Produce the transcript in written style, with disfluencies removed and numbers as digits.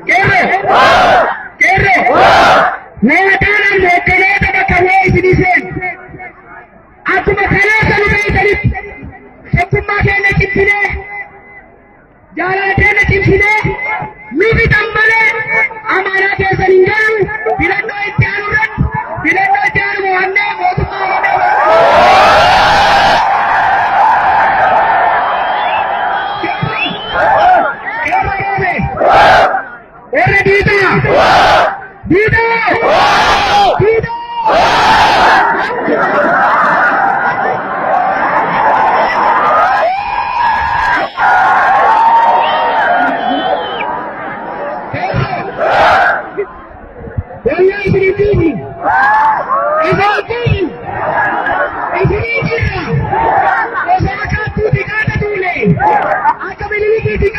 Qeerroo! Qeerroo! Waadaan hogganoota bakka bu'ee isinii seenu. Akkuma kaleessa nu beektanitti, tokkummaa keenya cimsinee, jaalala keenya cimsinee, nu fixan malee amaanaa keessan hin galu. Filannoo itti aanu irratti, filannoo itti aanu mo'annee mootummaa Oromiyaa. Warra diidaa! Diidaa! Diidaa!